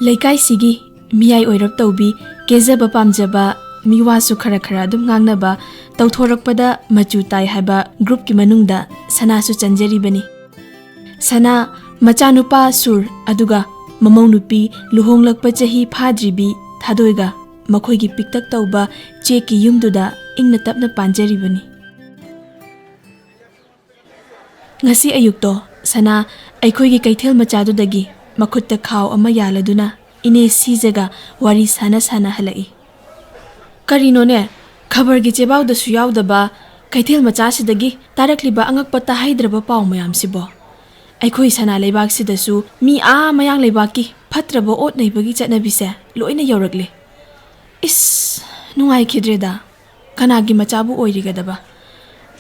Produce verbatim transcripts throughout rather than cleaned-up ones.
ꯂꯩꯀꯥꯏꯁꯤꯒꯤ ꯃꯤꯌꯥꯏ ꯑꯣꯏꯔꯞ ꯇꯧꯕꯤ, ꯀꯦꯖꯕ ꯄꯥꯝꯖꯕ, ꯃꯤꯋꯥꯁꯨ ꯈꯔ ꯈꯔ ꯑꯗꯨꯝ ꯉꯥꯡꯅꯕ, ꯇꯧꯊꯣꯔꯛꯄꯗ ꯃꯆꯨ ꯇꯥꯏ ꯍꯥꯏꯕ ꯒ꯭ꯔꯨꯞꯀꯤ ꯃꯅꯨꯡꯗ ꯁꯅꯥꯁꯨ ꯆꯟꯖꯔꯤꯕꯅꯤ꯫ ꯁꯅꯥ, ꯃꯆꯥꯅꯨꯄꯥ ꯁꯨꯔ, ꯑꯗꯨꯒ ꯃꯃꯧ ꯅꯨꯄꯤ ꯂꯨꯍꯣꯡꯂꯛꯄ ꯆꯍꯤ ꯐꯥꯗ꯭ꯔꯤꯕꯤ ꯊꯥꯗꯣꯏꯒ ꯃꯈꯣꯏꯒꯤ ꯄꯤꯛꯇꯛ ꯇꯧꯕ ꯆꯦꯛꯀꯤ ꯌꯨꯝꯗꯨꯗ ꯏꯪꯅ ꯇꯞꯅ ꯄꯥꯟꯖꯔꯤꯕꯅꯤ꯫ ꯉꯁꯤ ꯑꯌꯨꯛꯇꯣ ꯁꯅꯥ ꯑꯩꯈꯣꯏꯒꯤ ꯀꯩꯊꯦꯜ ꯃꯆꯥꯗꯨꯗꯒꯤ ꯃꯈꯨꯠꯇ ꯈꯥꯎ ꯑꯃ ꯌꯥꯜꯂꯗꯨꯅ ꯏꯅꯦ ꯁꯤꯖꯒ ꯋꯥꯔꯤ ꯁꯥꯟꯅ ꯁꯥꯟꯅ ꯍꯜꯂꯛꯏ꯫ ꯀꯔꯤꯅꯣꯅꯦ, ꯈꯕꯔꯒꯤ ꯆꯦꯕꯥꯎꯗꯁꯨ ꯌꯥꯎꯗꯕ ꯀꯩꯊꯦꯜ ꯃꯆꯥꯁꯤꯗꯒꯤ ꯇꯥꯔꯛꯂꯤꯕ ꯑꯉꯛꯄ ꯇꯥꯍꯩꯗ꯭ꯔꯕ ꯄꯥꯎ ꯃꯌꯥꯝꯁꯤꯕꯣ? ꯑꯩꯈꯣꯏ ꯁꯅꯥ ꯂꯩꯕꯥꯛꯁꯤꯗꯁꯨ ꯃꯤ ꯑꯥ ꯃꯌꯥꯡ ꯂꯩꯕꯥꯛꯀꯤ ꯐꯠꯇ꯭ꯔꯕ ꯑꯣꯠ ꯅꯩꯕꯒꯤ ꯆꯠꯅꯕꯤꯁꯦ ꯂꯣꯏꯅ ꯌꯧꯔꯛꯂꯦ꯫ ꯏꯁ, ꯅꯨꯡꯉꯥꯏꯈꯤꯗ꯭ꯔꯦꯗ꯫ ꯀꯅꯥꯒꯤ ꯃꯆꯥꯕꯨ ꯑꯣꯏꯔꯤꯒꯗꯕ?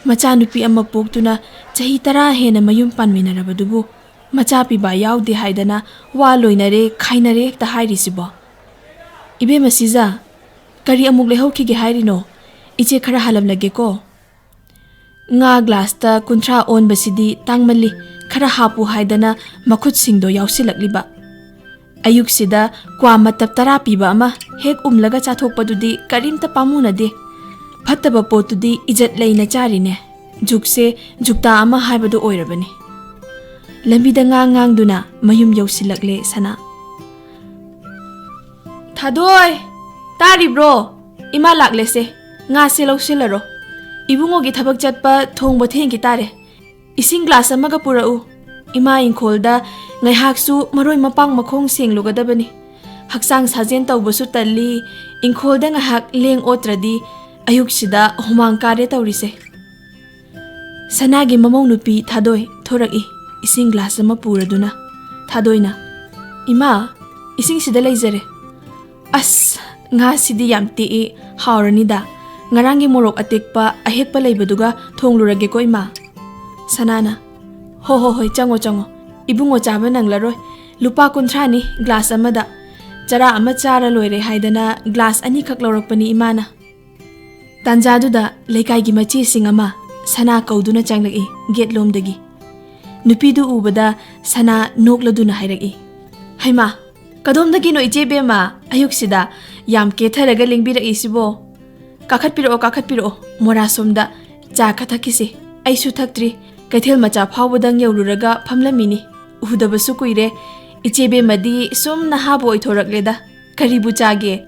ꯃꯆꯥꯅꯨꯄꯤ ꯑꯃ ꯄꯣꯛꯇꯨꯅ ꯆꯍꯤ ꯇꯔꯥ ꯍꯦꯟꯅ ꯃꯌꯨꯝ ꯄꯥꯟꯃꯤꯟꯅꯔꯕꯗꯨꯕꯨ ꯃꯆꯥ ꯄꯤꯕ ꯌꯥꯎꯗꯦ ꯍꯥꯏꯗꯅ ꯋꯥ ꯂꯣꯏꯅꯔꯦ, ꯈꯥꯏꯅꯔꯦ ꯍꯦꯛꯇ ꯍꯥꯏꯔꯤꯁꯤꯕꯣ? ꯏꯕꯦꯝꯃ ꯁꯤꯖ, ꯀꯔꯤ ꯑꯃꯨꯛ ꯂꯩꯍꯧꯈꯤꯒꯦ ꯍꯥꯏꯔꯤꯅꯣ? ꯏꯆꯦ ꯈꯔ ꯍꯥꯜꯂꯝꯂꯒꯦꯀꯣ꯫ ꯉꯥ ꯒ꯭ꯂꯥꯁꯇ ꯀꯨꯟꯊ꯭ꯔꯥ ꯑꯣꯟꯕꯁꯤꯗꯤ ꯇꯥꯡꯃꯜꯂꯤ, ꯈꯔ ꯍꯥꯞꯄꯨ ꯍꯥꯏꯗꯅ ꯃꯈꯨꯠꯁꯤꯡꯗꯣ ꯌꯥꯎꯁꯤꯜꯂꯛꯂꯤꯕ꯫ ꯑꯌꯨꯛꯁꯤꯗ ꯀ꯭ꯋꯥ ꯃꯇꯞ ꯇꯔꯥ ꯄꯤꯕ ꯑꯃ ꯍꯦꯛ ꯎꯝꯂꯒ ꯆꯥꯊꯣꯛꯄꯗꯨꯗꯤ ꯀꯔꯤꯝꯇ ꯄꯥꯝꯃꯨꯅꯗꯦ꯫ ꯐꯠꯇꯕ ꯄꯣꯠꯇꯨꯗꯤ ꯏꯖꯠ ꯂꯩꯅ ꯆꯥꯔꯤꯅꯦ꯫ ꯖꯨꯛꯁꯦ ꯖꯨꯛꯇꯥ ꯑꯃ ꯍꯥꯏꯕꯗꯨ ꯑꯣꯏꯔꯕꯅꯤ꯫ ꯂꯝꯕꯤꯗ ꯉꯥꯡ ꯉꯥꯡꯗꯨꯅ ꯃꯌꯨꯝ ꯌꯧꯁꯤꯜꯂꯛꯂꯦ ꯁꯅꯥ꯫ "ꯊꯥꯗꯣꯏ, ꯇꯥꯔꯤꯕ꯭ꯔꯣ? ꯏꯃꯥ ꯂꯥꯛꯂꯦꯁꯦ, ꯉꯥꯁꯦ ꯂꯧꯁꯤꯜꯂꯔꯣ꯫ ꯏꯕꯨꯡꯉꯣꯒꯤ ꯊꯕꯛ ꯆꯠꯄ ꯊꯣꯡꯕ ꯊꯦꯡꯈꯤ ꯇꯥꯔꯦ꯫ ꯏꯁꯤꯡ ꯒ꯭ꯂꯥꯁ ꯑꯃꯒ ꯄꯨꯔꯛꯎ꯫ ꯏꯃꯥ ꯏꯪꯈꯣꯜꯗ ꯉꯥꯏꯍꯥꯛꯁꯨ ꯃꯔꯣꯏ ꯃꯄꯥꯡ ꯃꯈꯣꯡ ꯁꯦꯡꯂꯨꯒꯗꯕꯅꯤ꯫ ꯍꯛꯆꯥꯡ ꯁꯥꯖꯦꯜ ꯇꯧꯕꯁꯨ ꯇꯜꯂꯤ, ꯏꯪꯈꯣꯜꯗ ꯉꯥꯏꯍꯥꯛ ꯂꯦꯡ ꯑꯣꯠꯇ꯭ꯔꯗꯤ ꯑꯌꯨꯛꯁꯤꯗ ꯍꯨꯃꯥꯡ ꯀꯥꯔꯦ ꯇꯧꯔꯤꯁꯦ꯫" ꯁꯅꯥꯒꯤ ꯃꯃꯧ ꯅꯨꯄꯤ ꯊꯥꯗꯣꯏ ꯊꯣꯔꯛꯏ, ꯏꯁꯤꯡ ꯒ꯭ꯂꯥꯁ ꯑꯃ ꯄꯨꯔꯗꯨꯅ꯫ ꯊꯥꯗꯣꯏꯅ, "ꯏꯃꯥ, ꯏꯁꯤꯡꯁꯤꯗ ꯂꯩꯖꯔꯦ꯫" "ꯑꯁ, ꯉꯥꯁꯤꯗꯤ ꯌꯥꯝ ꯇꯦꯛꯏ, ꯍꯥꯎꯔꯅꯤꯗ꯫ ꯉꯔꯥꯡꯒꯤ ꯃꯣꯔꯣꯛ ꯑꯇꯦꯛꯄ ꯑꯍꯦꯛꯄ ꯂꯩꯕꯗꯨꯒ ꯊꯣꯡꯂꯨꯔꯒꯦꯀꯣ ꯏꯃꯥ꯫" ꯁꯅꯥꯅ, "ꯍꯣ ꯍꯣ ꯍꯣꯏ, ꯆꯪꯉꯣ ꯆꯪꯉꯣ꯫ ꯏꯕꯨꯡꯉꯣ ꯆꯥꯕ ꯅꯪꯂꯔꯣꯏ꯫ ꯂꯨꯄꯥ ꯀꯨꯟꯊ꯭ꯔꯥꯅꯤ ꯒ꯭ꯂꯥꯁ ꯑꯃꯗ꯫ ꯆꯔꯥ ꯑꯃ ꯆꯥꯔ ꯂꯣꯏꯔꯦ ꯍꯥꯏꯗꯅ ꯒ꯭ꯂꯥꯁ ꯑꯅꯤꯈꯛ ꯂꯧꯔꯛꯄꯅꯤ ꯏꯃꯥꯅ꯫" ꯇꯥꯟꯖꯥꯗꯨꯗ ꯂꯩꯀꯥꯏꯒꯤ ꯃꯆꯦꯁꯤꯡ ꯑꯃ ꯁꯅꯥ ꯀꯧꯗꯨꯅ ꯆꯪꯂꯛꯏ ꯒꯦꯠꯂꯣꯝꯗꯒꯤ꯫ ꯅꯨꯄꯤꯗꯨ ꯎꯕꯗ ꯁꯅꯥ ꯅꯣꯛꯂꯗꯨꯅ ꯍꯥꯏꯔꯛꯏ, "ꯍꯩꯃꯥ, "ꯀꯗꯣꯝꯗꯒꯤꯅꯣ, ꯏꯆꯦ ꯕꯦꯝꯃ, ꯑꯌꯨꯛꯁꯤꯗ ꯌꯥꯝ ꯀꯦꯊꯔꯒ ꯂꯦꯡꯕꯤꯔꯛꯏꯁꯤꯕꯣ? ꯀꯥꯈꯠꯄꯤꯔꯛꯑꯣ, ꯀꯥꯈꯠꯄꯤꯔꯛꯑꯣ, ꯃꯣꯔꯥ ꯁꯣꯝꯗ ꯆꯥ ꯈꯔ ꯊꯛꯈꯤꯁꯤ꯫ ꯑꯩꯁꯨ ꯊꯛꯇ꯭ꯔꯤ꯫ ꯀꯩꯊꯦꯜ ꯃꯆꯥ ꯐꯥꯎꯕꯗꯪ ꯌꯧꯔꯨꯔꯒ ꯐꯝꯂꯝꯃꯤꯅꯤ꯫ ꯎꯗꯕꯁꯨ ꯀꯨꯏꯔꯦ꯫ ꯏꯆꯦ ꯕꯦꯝꯃꯗꯤ ꯁꯨꯝ ꯅꯍꯥꯕꯨ ꯑꯣꯏꯊꯣꯔꯛꯂꯦꯗ꯫ ꯀꯔꯤꯕꯨ ꯆꯥꯒꯦ?"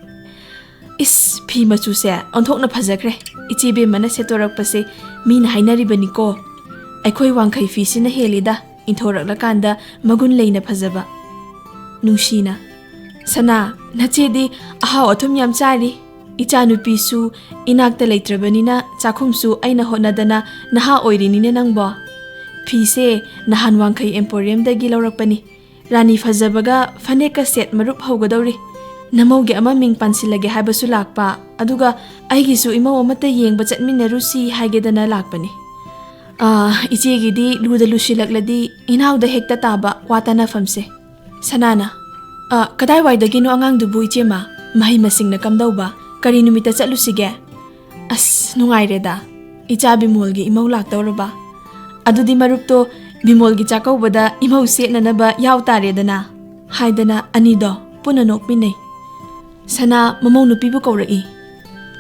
ꯏꯁ, ꯐꯤ ꯃꯆꯨꯁꯦ ꯑꯣꯟꯊꯣꯛꯅ ꯐꯖꯈ꯭ꯔꯦ꯫ ꯏꯆꯦ ꯕꯦꯝꯃꯅ ꯁꯦꯠꯇꯣꯔꯛꯄꯁꯦ ꯃꯤꯅ ꯍꯥꯏꯅꯔꯤꯕꯅꯤꯀꯣ꯫ ꯑꯩꯈꯣꯏ ꯋꯥꯡꯈꯩ ꯐꯤꯁꯤꯅ ꯍꯦꯜꯂꯤꯗ ꯏꯟꯊꯣꯔꯛꯂꯀꯥꯟꯗ ꯃꯒꯨꯟ ꯂꯩꯅ ꯐꯖꯕ꯫ ꯅꯨꯡꯁꯤꯅ, "ꯁꯅꯥ, ꯅꯆꯦꯗꯤ ꯑꯍꯥꯎ ꯑꯊꯨꯝ ꯌꯥꯝ ꯆꯥꯔꯤ꯫ ꯏꯆꯥꯅꯨꯄꯤꯁꯨ ꯏꯅꯥꯛꯇ ꯂꯩꯇ꯭ꯔꯕꯅꯤꯅ ꯆꯥꯛꯈꯨꯝꯁꯨ ꯑꯩꯅ ꯍꯣꯠꯅꯗꯅ ꯅꯍꯥ ꯑꯣꯏꯔꯤꯅꯤꯅꯦ ꯅꯪꯕꯣ꯫ ꯐꯤꯁꯦ ꯅꯍꯥꯟ ꯋꯥꯡꯈꯩ ꯑꯦꯝꯄꯣꯔꯤꯌꯝꯗꯒꯤ ꯂꯧꯔꯛꯄꯅꯤ꯫ ꯔꯥꯅꯤ ꯐꯖꯕꯒ ꯐꯅꯦꯛꯀ ꯁꯦꯠ ꯃꯔꯨꯞ ꯍꯧꯒꯗꯧꯔꯤ꯫ ꯅꯃꯧꯒꯤ ꯑꯃ ꯃꯤꯡ ꯄꯥꯟꯁꯤꯜꯂꯒꯦ ꯍꯥꯏꯕꯁꯨ ꯂꯥꯛꯄ, ꯑꯗꯨꯒ ꯑꯩꯒꯤꯁꯨ ꯏꯃꯧ ꯑꯃꯠꯇ ꯌꯦꯡꯕ ꯆꯠꯃꯤꯟꯅꯔꯨꯁꯤ ꯍꯥꯏꯒꯦꯗꯅ ꯂꯥꯛꯄꯅꯤ꯫ ꯑꯥ, ꯏꯆꯦꯒꯤꯗꯤ ꯂꯨꯗ ꯂꯨꯁꯤꯜꯂꯛꯂꯗꯤ ꯏꯅꯥꯎꯗ ꯍꯦꯛꯇ ꯇꯥꯕ ꯋꯥ ꯇꯥꯅꯐꯝꯁꯦ꯫" ꯁꯅꯥꯅ, "ꯑ, ꯀꯗꯥꯏꯋꯥꯏꯗꯒꯤꯅꯣ ꯑꯉꯥꯡꯗꯨꯕꯨ, ꯏꯆꯦꯃ? ꯃꯍꯩ ꯃꯁꯤꯡꯅ ꯀꯝꯗꯧꯕ? ꯀꯔꯤ ꯅꯨꯃꯤꯠꯇ ꯆꯠꯂꯨꯁꯤꯒꯦ? ꯑꯁ, ꯅꯨꯡꯉꯥꯏꯔꯦꯗ, ꯏꯆꯥ ꯕꯤꯃꯣꯜꯒꯤ ꯏꯃꯧ ꯂꯥꯛꯇꯧꯔꯕ꯫ ꯑꯗꯨꯗꯤ ꯃꯔꯨꯞꯇꯣ ꯕꯤꯃꯣꯜꯒꯤ ꯆꯥꯛꯀꯧꯕꯗ ꯏꯃꯧ ꯁꯦꯠꯅꯅꯕ ꯌꯥꯎ ꯇꯥꯔꯦꯗꯅ", ꯍꯥꯏꯗꯅ ꯑꯅꯤꯗꯣ ꯄꯨꯟꯅ ꯅꯣꯛꯃꯤꯟꯅꯩ꯫ ꯁꯅꯥ ꯃꯃꯧ ꯅꯨꯄꯤꯕꯨ ꯀꯧꯔꯛꯏ꯫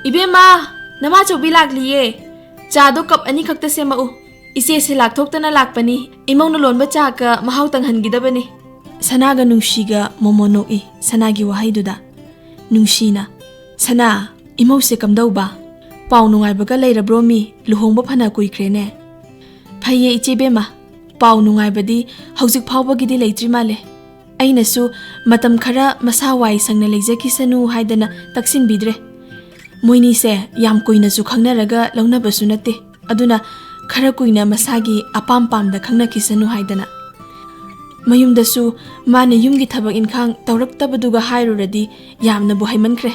"ꯏꯕꯦꯝꯃ, ꯅꯃꯥꯆꯧꯕꯤ ꯂꯥꯛꯂꯤꯌꯦ꯫ ꯆꯥꯗꯣ ꯀꯞ ꯑꯅꯤꯈꯛꯇ ꯁꯦꯝꯃꯛꯎ꯫ ꯏꯆꯦꯁꯦ ꯂꯥꯛꯊꯣꯛꯇꯅ ꯂꯥꯛꯄꯅꯤ꯫ ꯏꯃꯧꯅ ꯂꯣꯟꯕ ꯆꯥꯒ ꯃꯍꯥꯎ ꯇꯪꯍꯟꯈꯤꯗꯕꯅꯤ꯫" ꯁꯅꯥꯒ ꯅꯨꯡꯁꯤꯒ ꯃꯣꯃꯣ ꯅꯣꯛꯏ ꯁꯅꯥꯒꯤ ꯋꯥꯍꯩꯗꯨꯗ꯫ ꯅꯨꯡꯁꯤꯅ, "ꯁꯅꯥ, ꯏꯃꯧꯁꯦ ꯀꯝꯗꯧꯕ? ꯄꯥꯎ ꯅꯨꯡꯉꯥꯏꯕꯒ ꯂꯩꯔꯕ꯭ꯔꯣ ꯃꯤ? ꯂꯨꯍꯣꯡꯕ ꯐꯅ ꯀꯨꯏꯈ꯭ꯔꯦꯅꯦ꯫" "ꯐꯩꯌꯦ, ꯏꯆꯦ ꯕꯦꯝꯃ꯫ ꯄꯥꯎ ꯅꯨꯡꯉꯥꯏꯕꯗꯤ ꯍꯧꯖꯤꯛ ꯐꯥꯎꯕꯒꯤꯗꯤ ꯂꯩꯇ꯭ꯔꯤ ꯃꯥꯜꯂꯦ꯫ ꯑꯩꯅꯁꯨ ꯃꯇꯝ ꯈꯔ ꯃꯁꯥ ꯋꯥꯏ ꯁꯪꯅ ꯂꯩꯖꯈꯤꯁꯅꯨ ꯍꯥꯏꯗꯅ ꯇꯛꯁꯤꯟꯕꯤꯗ꯭ꯔꯦ꯫ ꯃꯣꯏꯅꯤꯁꯦ ꯌꯥꯝ ꯀꯨꯏꯅꯁꯨ ꯈꯪꯅꯔꯒ ꯂꯧꯅꯕꯁꯨ ꯅꯠꯇꯦ꯫ ꯑꯗꯨꯅ ꯈꯔ ꯀꯨꯏꯅ ꯃꯁꯥꯒꯤ ꯑꯄꯥꯝ ꯄꯥꯝꯗ ꯈꯪꯅꯈꯤꯁꯅꯨ ꯍꯥꯏꯗꯅ꯫ ꯃꯌꯨꯝꯗꯁꯨ ꯃꯥꯅ ꯌꯨꯝꯒꯤ ꯊꯕꯛ ꯏꯟꯈꯥꯡ ꯇꯧꯔꯛꯇꯕꯗꯨꯒ ꯍꯥꯏꯔꯨꯔꯗꯤ ꯌꯥꯝꯅꯕꯨ ꯍꯩꯃꯟꯈ꯭ꯔꯦ꯫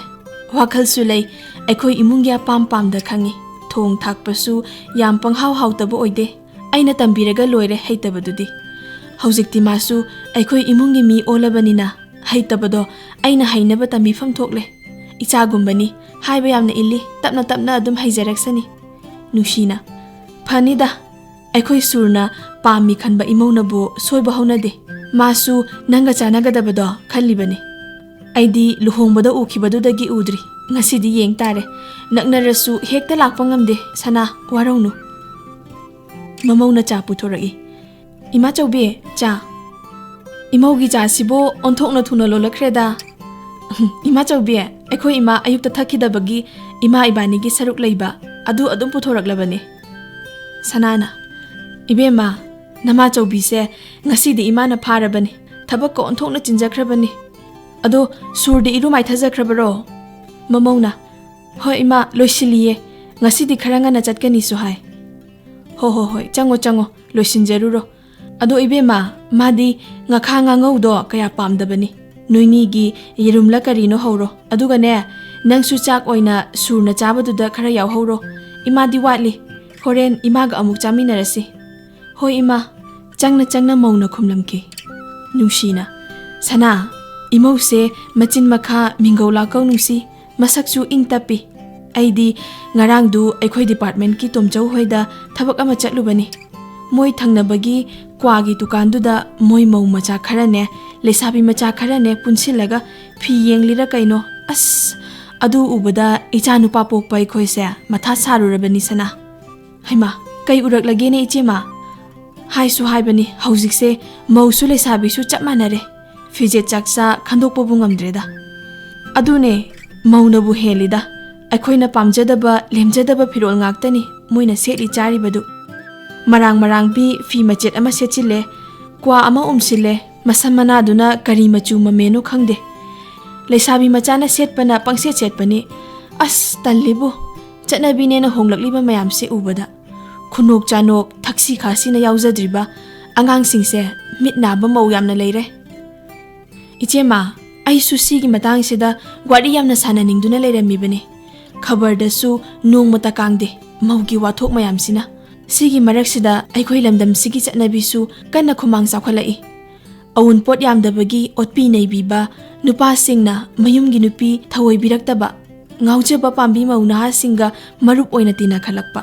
ꯋꯥꯈꯜꯁꯨ ꯂꯩ, ꯑꯩꯈꯣꯏ ꯏꯃꯨꯡꯒꯤ ꯑꯄꯥꯝ ꯄꯥꯝꯗ ꯈꯪꯉꯤ꯫ ꯊꯣꯡ ꯊꯥꯛꯄꯁꯨ ꯌꯥꯝ ꯄꯪꯍꯥꯎ ꯍꯥꯎꯇꯕ ꯑꯣꯏꯗꯦ꯫ ꯑꯩꯅ ꯇꯝꯕꯤꯔꯒ ꯂꯣꯏꯔꯦ ꯍꯩꯇꯕꯗꯨꯗꯤ꯫ ꯍꯧꯖꯤꯛꯇꯤ ꯃꯥꯁꯨ ꯑꯩꯈꯣꯏ ꯏꯃꯨꯡꯒꯤ ꯃꯤ ꯑꯣꯜꯂꯕꯅꯤꯅ ꯍꯩꯇꯕꯗꯣ ꯑꯩꯅ ꯍꯩꯅꯕ ꯇꯝꯕꯤꯐꯝ ꯊꯣꯛꯂꯦ꯫ ꯏꯆꯥꯒꯨꯝꯕꯅꯤ, ꯍꯥꯏꯕ ꯌꯥꯝꯅ ꯏꯜꯂꯤ, ꯇꯞꯅ ꯇꯞꯅ ꯑꯗꯨꯝ ꯍꯩꯖꯔꯛꯁꯅꯤ꯫" ꯅꯨꯡꯁꯤꯅ, "ꯐꯅꯤꯗ, ꯑꯩꯈꯣꯏ ꯁꯨꯔꯅ ꯄꯥꯝꯃꯤ ꯈꯟꯕ ꯏꯃꯧꯅꯕꯨ ꯁꯣꯏꯕ ꯍꯧꯅꯗꯦ꯫ ꯃꯥꯁꯨ ꯅꯪꯒ ꯆꯥꯟꯅꯒꯗꯕꯗꯣ ꯈꯜꯂꯤꯕꯅꯤ꯫ ꯑꯩꯗꯤ ꯂꯨꯍꯣꯡꯕꯗ ꯎꯈꯤꯕꯗꯨꯗꯒꯤ ꯎꯗ꯭ꯔꯤ꯫ ꯉꯁꯤꯗꯤ ꯌꯦꯡ ꯇꯥꯔꯦ꯫ ꯅꯛꯅꯔꯁꯨ ꯍꯦꯛꯇ ꯂꯥꯛꯄ ꯉꯝꯗꯦ꯫ ꯁꯅꯥ, ꯋꯥꯔꯧꯅꯨ꯫ ꯃꯃꯧꯅ ꯆꯥ ꯄꯨꯊꯣꯔꯛꯏ꯫ "ꯏꯃꯥꯆꯧꯕꯤ, ꯆꯥ꯫" "ꯏꯃꯧꯒꯤ ꯆꯥꯁꯤꯕꯨ ꯑꯣꯟꯊꯣꯛꯅ ꯊꯨꯅ ꯂꯣꯜꯂꯛꯈ꯭ꯔꯦꯗ꯫" "ꯏꯃꯥꯆꯧꯕꯤ, ꯑꯩꯈꯣꯏ ꯏꯃꯥ ꯑꯌꯨꯛꯇ ꯊꯛꯈꯤꯗꯕꯒꯤ ꯏꯃꯥ ꯏꯕꯥꯅꯤꯒꯤ ꯁꯔꯨꯛ ꯂꯩꯕ ꯑꯗꯨ ꯑꯗꯨꯝ ꯄꯨꯊꯣꯔꯛꯂꯕꯅꯤ꯫" ꯁꯅꯥꯅ, "ꯏꯕꯦꯝꯃ, ꯅꯃꯥꯆꯧꯕꯤꯁꯦ ꯉꯁꯤꯗꯤ ꯏꯃꯥꯅ ꯐꯥꯔꯕꯅꯤ꯫ ꯊꯕꯛꯀ ꯑꯣꯟꯊꯣꯛꯅ ꯆꯤꯟꯖꯈ꯭ꯔꯕꯅꯤ꯫ ꯑꯗꯣ ꯁꯨꯔꯗꯤ ꯏꯔꯨ ꯃꯥꯏꯊꯖꯈ꯭ꯔꯕꯔꯣ?" ꯃꯃꯧꯅ, "ꯍꯣꯏ ꯏꯃꯥ, ꯂꯣꯏꯁꯤꯜꯂꯤꯌꯦ꯫ ꯉꯁꯤꯗꯤ ꯈꯔ ꯉꯟꯅ ꯆꯠꯀꯅꯤꯁꯨ ꯍꯥꯏ꯫" "ꯍꯣ ꯍꯣ ꯍꯣꯏ, ꯆꯪꯉꯣ ꯆꯪꯉꯣ, ꯂꯣꯏꯁꯤꯟꯖꯔꯨꯔꯣ꯫ ꯑꯗꯣ ꯏꯕꯦꯝꯃ, ꯃꯥꯗꯤ ꯉꯥꯈꯥ ꯉꯥꯉꯧꯗꯣ ꯀꯌꯥ ꯄꯥꯝꯗꯕꯅꯤ꯫ ꯅꯣꯏꯅꯤꯒꯤ ꯌꯦꯔꯨꯝꯂ ꯀꯔꯤꯅꯣ ꯍꯧꯔꯣ꯫ ꯑꯗꯨꯒꯅꯦ, ꯅꯪꯁꯨ ꯆꯥꯛ ꯑꯣꯏꯅ ꯁꯨꯔꯅ ꯆꯥꯕꯗꯨꯗ ꯈꯔ ꯌꯥꯎꯍꯧꯔꯣ꯫ ꯏꯃꯥꯗꯤ ꯋꯥꯠꯂꯤ꯫ ꯍꯣꯔꯦꯟ ꯏꯃꯥꯒ ꯑꯃꯨꯛ ꯆꯥꯃꯤꯟꯅꯔꯁꯤ꯫" "ꯍꯣꯏ ꯏꯃꯥ꯫" ꯆꯪꯅ ꯆꯪꯅ ꯃꯧꯅ ꯈꯨꯝꯂꯝꯈꯤ꯫ ꯅꯨꯡꯁꯤꯅ, "ꯁꯅꯥ, ꯏꯃꯧꯁꯦ ꯃꯆꯤꯟ ꯃꯈꯥ ꯃꯤꯡꯒꯧ ꯂꯥꯛꯀꯧ ꯅꯨꯡꯁꯤ, ꯃꯁꯛꯁꯨ ꯏꯪ ꯇꯞꯄꯤ꯫ ꯑꯩꯗꯤ ꯉꯔꯥꯡꯗꯨ ꯑꯩꯈꯣꯏ ꯗꯤꯄꯥꯔꯠꯃꯦꯟꯠꯀꯤ ꯇꯣꯝꯆꯧ ꯍꯣꯏꯗ ꯊꯕꯛ ꯑꯃ ꯆꯠꯂꯨꯕꯅꯤ꯫ ꯃꯣꯏ ꯊꯪꯅꯕꯒꯤ ꯀ꯭ꯋꯥꯒꯤ ꯗꯨꯀꯥꯟꯗꯨꯗ ꯃꯣꯏ ꯃꯧ ꯃꯆꯥ ꯈꯔꯅꯦ, ꯂꯩꯁꯥꯕꯤ ꯃꯆꯥ ꯈꯔꯅꯦ ꯄꯨꯟꯁꯤꯜꯂꯒ ꯐꯤ ꯌꯦꯡꯂꯤꯔ ꯀꯩꯅꯣ, ꯑꯁ, ꯑꯗꯨ ꯎꯕꯗ ꯏꯆꯥ ꯅꯨꯄꯥ ꯄꯣꯛꯄ ꯑꯩꯈꯣꯏꯁꯦ ꯃꯊꯥ ꯁꯥꯔꯨꯔꯕꯅꯤ ꯁꯅꯥ꯫" "ꯍꯩꯃꯥ, ꯀꯩ ꯎꯔꯛꯂꯒꯦꯅꯦ ꯏꯆꯦꯃ?" "ꯍꯥꯏꯁꯨ ꯍꯥꯏꯕꯅꯤ, ꯍꯧꯖꯤꯛꯁꯦ ꯃꯧꯁꯨ ꯂꯩꯁꯥꯕꯤꯁꯨ ꯆꯞ ꯃꯥꯟꯅꯔꯦ꯫ ꯐꯤꯖꯦꯠ ꯆꯥꯛꯆꯥ ꯈꯟꯗꯣꯛꯄꯕꯨ ꯉꯝꯗ꯭ꯔꯦꯗ꯫" "ꯑꯗꯨꯅꯦ, ꯃꯧꯅꯕꯨ ꯍꯦꯜꯂꯤꯗ꯫ ꯑꯩꯈꯣꯏꯅ ꯄꯥꯝꯖꯗꯕ, ꯂꯦꯝꯖꯗꯕ ꯐꯤꯔꯣꯜ ꯉꯥꯛꯇꯅꯤ ꯃꯣꯏꯅ ꯁꯦꯠꯂꯤ ꯆꯥꯔꯤꯕꯗꯨ꯫ ꯃꯔꯥꯡ ꯃꯔꯥꯡꯕꯤ ꯐꯤ ꯃꯆꯦꯠ ꯑꯃ ꯁꯦꯠꯆꯤꯜꯂꯦ, ꯀ꯭ꯋꯥ ꯑꯃ ꯎꯝꯁꯤꯜꯂꯦ, ꯃꯁꯝ ꯃꯅꯥꯗꯨꯅ ꯀꯔꯤ ꯃꯆꯨ ꯃꯃꯦꯅꯣ ꯈꯪꯗꯦ꯫ ꯂꯩꯁꯥꯕꯤ ꯃꯆꯥꯅ ꯁꯦꯠꯄꯅ ꯄꯪꯁꯦꯠ ꯁꯦꯠꯄꯅꯤ꯫ ꯑꯁ, ꯇꯜꯂꯤꯕꯨ, ꯆꯠꯅꯕꯤꯅꯦꯅ ꯍꯣꯡꯂꯛꯂꯤꯕ ꯃꯌꯥꯝꯁꯦ ꯎꯕꯗ꯫ ꯈꯨꯅꯣꯛ ꯆꯥꯅꯣꯛ, ꯊꯛꯁꯤ ꯈꯥꯁꯤꯅ ꯌꯥꯎꯖꯗ꯭ꯔꯤꯕ ꯑꯉꯥꯡꯁꯤꯡꯁꯦ ꯃꯤꯠ ꯅꯥꯕ ꯃꯧ ꯌꯥꯝꯅ ꯂꯩꯔꯦ꯫" "ꯏꯆꯦꯃ, ꯑꯩꯁꯨ ꯁꯤꯒꯤ ꯃꯇꯥꯡꯁꯤꯗ ꯋꯥꯔꯤ ꯌꯥꯝꯅ ꯁꯥꯟꯅꯅꯤꯡꯗꯨꯅ ꯂꯩꯔꯝꯃꯤꯕꯅꯤ꯫ ꯈꯕꯔꯗꯁꯨ ꯅꯣꯡꯃꯇ ꯀꯥꯡꯗꯦ ꯃꯧꯒꯤ ꯋꯥꯊꯣꯛ ꯃꯌꯥꯝꯁꯤꯅ꯫ ꯁꯤꯒꯤ ꯃꯔꯛꯁꯤꯗ ꯑꯩꯈꯣꯏ ꯂꯝꯗꯝꯁꯤꯒꯤ ꯆꯠꯅꯕꯤꯁꯨ ꯀꯟꯅ ꯈꯨꯃꯥꯡ ꯆꯥꯎꯈꯠꯂꯛꯏ꯫ ꯑꯋꯨꯟꯄꯣꯠ ꯌꯥꯝꯗꯕꯒꯤ ꯑꯣꯠꯄꯤ ꯅꯩꯕꯤꯕ, ꯅꯨꯄꯥꯁꯤꯡꯅ ꯃꯌꯨꯝꯒꯤ ꯅꯨꯄꯤ ꯊꯑꯣꯏꯕꯤꯔꯛꯇꯕ, ꯉꯥꯎꯖꯕ ꯄꯥꯝꯕꯤ ꯃꯧ ꯅꯍꯥꯁꯤꯡꯒ ꯃꯔꯨꯞ ꯑꯣꯏꯅ ꯇꯤꯟꯅꯈꯠꯂꯛꯄ꯫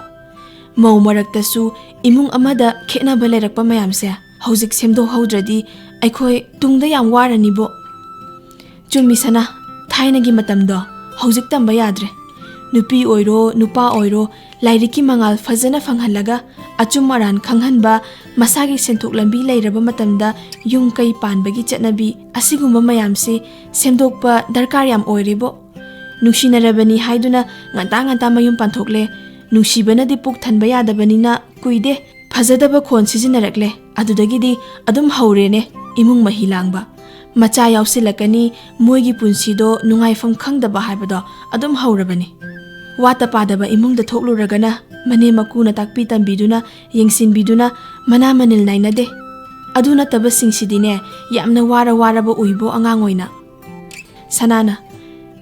ꯃꯧ ꯃꯔꯛꯇꯁꯨ ꯏꯃꯨꯡ ꯑꯃꯗ ꯈꯦꯠꯅꯕ ꯂꯩꯔꯛꯄ ꯃꯌꯥꯝꯁꯦ ꯍꯧꯖꯤꯛ ꯁꯦꯝꯗꯣꯛꯍꯧꯗ꯭ꯔꯗꯤ ꯑꯩꯈꯣꯏ ꯇꯨꯡꯗ ꯌꯥꯝ ꯋꯥꯔꯅꯤꯕꯣ꯫ ꯆꯨꯝꯃꯤ ꯁꯅꯥ, ꯊꯥꯏꯅꯒꯤ ꯃꯇꯝꯗꯣ ꯍꯧꯖꯤꯛ ꯇꯝꯕ ꯌꯥꯗ꯭ꯔꯦ꯫ ꯅꯨꯄꯤ ꯑꯣꯏꯔꯣ, ꯅꯨꯄꯥ ꯑꯣꯏꯔꯣ, ꯂꯥꯏꯔꯤꯛꯀꯤ ꯃꯉꯥꯜ ꯐꯖꯅ ꯐꯪꯍꯜꯂꯒ, ꯑꯆꯨꯝ ꯑꯔꯥꯟ ꯈꯪꯍꯟꯕ, ꯃꯁꯥꯒꯤ ꯁꯦꯟꯊꯣꯛ ꯂꯝꯕꯤ ꯂꯩꯔꯕ ꯃꯇꯝꯗ ꯌꯨꯝ ꯀꯩ ꯄꯥꯟꯕꯒꯤ ꯆꯠꯅꯕꯤ, ꯑꯁꯤꯒꯨꯝꯕ ꯃꯌꯥꯝꯁꯤ ꯁꯦꯝꯗꯣꯛꯄ ꯗꯔꯀꯥꯔ ꯌꯥꯝ ꯑꯣꯏꯔꯦꯕꯣ꯫ ꯅꯨꯡꯁꯤꯅꯔꯕꯅꯤ ꯍꯥꯏꯗꯨꯅ ꯉꯟꯇꯥ ꯉꯟꯇꯥ ꯃꯌꯨꯝ ꯄꯥꯟꯊꯣꯛꯂꯦ꯫ ꯅꯨꯡꯁꯤꯕꯅꯗꯤ ꯄꯨꯛ ꯊꯟꯕ ꯌꯥꯗꯕꯅꯤꯅ ꯀꯨꯏꯗꯦ꯫ ꯐꯖꯗꯕ ꯈꯣꯟ ꯁꯤꯖꯤꯟꯅꯔꯛꯂꯦ꯫ ꯑꯗꯨꯗꯒꯤꯗꯤ ꯑꯗꯨꯝ ꯍꯧꯔꯦꯅꯦ ꯏꯃꯨꯡ ꯃꯍꯤ ꯂꯥꯡꯕ꯫ ꯃꯆꯥ ꯌꯥꯎꯁꯤꯜꯂꯛꯀꯅꯤ, ꯃꯣꯏꯒꯤ ꯄꯨꯟꯁꯤꯗꯣ ꯅꯨꯡꯉꯥꯏꯐꯝ ꯈꯪꯗꯕ ꯍꯥꯏꯕꯗꯣ ꯑꯗꯨꯝ ꯍꯧꯔꯕꯅꯤ꯫ ꯋꯥꯠꯇ ꯄꯥꯗꯕ ꯏꯃꯨꯡꯗ ꯊꯣꯛꯂꯨꯔꯒꯅ ꯃꯅꯦꯝ ꯃꯀꯨꯅ ꯇꯥꯛꯄꯤ ꯇꯝꯕꯤꯗꯨꯅ, ꯌꯦꯡꯁꯤꯟꯕꯤꯗꯨꯅ ꯃꯅꯥ ꯃꯅꯤꯜ ꯅꯥꯏꯅꯗꯦ꯫ ꯑꯗꯨ ꯅꯠꯇꯕꯁꯤꯡꯁꯤꯗꯤꯅꯦ ꯌꯥꯝꯅ ꯋꯥꯔ ꯋꯥꯔꯕ ꯎꯏꯕꯣ ꯑꯉꯥꯡ ꯑꯣꯏꯅ꯫ ꯁꯅꯥꯅ,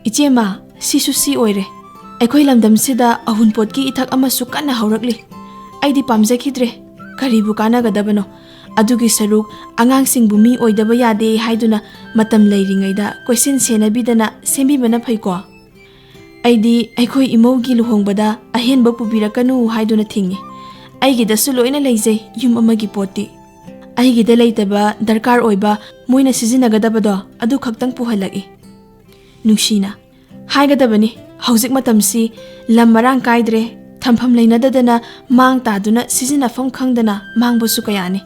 "ꯏꯆꯦꯃ, ꯁꯤꯁꯨ ꯁꯤ ꯑꯣꯏꯔꯦ꯫ ꯑꯩꯈꯣꯏ ꯂꯝꯗꯝꯁꯤꯗ ꯑꯍꯨꯟꯄꯣꯠꯀꯤ ꯏꯊꯛ ꯑꯃꯁꯨ ꯀꯟꯅ ꯍꯧꯔꯛꯂꯤ꯫ ꯑꯩꯗꯤ ꯄꯥꯝꯖꯈꯤꯗ꯭ꯔꯦ꯫ ꯀꯔꯤꯕꯨ ꯀꯥꯟꯅꯒꯗꯕꯅꯣ? ꯑꯗꯨꯒꯤ ꯁꯔꯨꯛ ꯑꯉꯥꯡꯁꯤꯡꯕꯨ ꯃꯤ ꯑꯣꯏꯗꯕ ꯌꯥꯗꯦ ꯍꯥꯏꯗꯨꯅ ꯃꯇꯝ ꯂꯩꯔꯤꯉꯩꯗ ꯀꯣꯏꯁꯦꯟ ꯁꯦꯟꯅꯕꯤꯗꯅ ꯁꯦꯝꯕꯤꯕꯅ ꯐꯩꯀꯣ꯫ ꯑꯩꯗꯤ ꯑꯩꯈꯣꯏ ꯏꯃꯧꯒꯤ ꯂꯨꯍꯣꯡꯕꯗ ꯑꯍꯦꯟꯕ ꯄꯨꯕꯤꯔꯛꯀꯅꯨ ꯍꯥꯏꯗꯨꯅ ꯊꯤꯡꯉꯤ꯫ ꯑꯩꯒꯤꯗꯁꯨ ꯂꯣꯏꯅ ꯂꯩꯖꯩ ꯌꯨꯝ ꯑꯃꯒꯤ ꯄꯣꯠꯇꯤ꯫ ꯑꯩꯒꯤꯗ ꯂꯩꯇꯕ ꯗꯔꯀꯥꯔ ꯑꯣꯏꯕ ꯃꯣꯏꯅ ꯁꯤꯖꯤꯟꯅꯒꯗꯕꯗꯣ ꯑꯗꯨ ꯈꯛꯇꯪ ꯄꯨꯍꯜꯂꯛꯏ꯫" ꯅꯨꯡꯁꯤꯅ, "ꯍꯥꯏꯒꯗꯕꯅꯤ, ꯍꯧꯖꯤꯛ ꯃꯇꯝꯁꯤ ꯂꯝ ꯃꯔꯥꯡ ꯀꯥꯏꯗ꯭ꯔꯦ, ꯊꯝꯐꯝ ꯂꯩꯅꯗꯗꯅ ꯃꯥꯡ ꯇꯥꯗꯨꯅ ꯁꯤꯖꯤꯟꯅꯐꯝ ꯈꯪꯗꯅ ꯃꯥꯡꯕꯁꯨ ꯀꯌꯥꯅꯤ꯫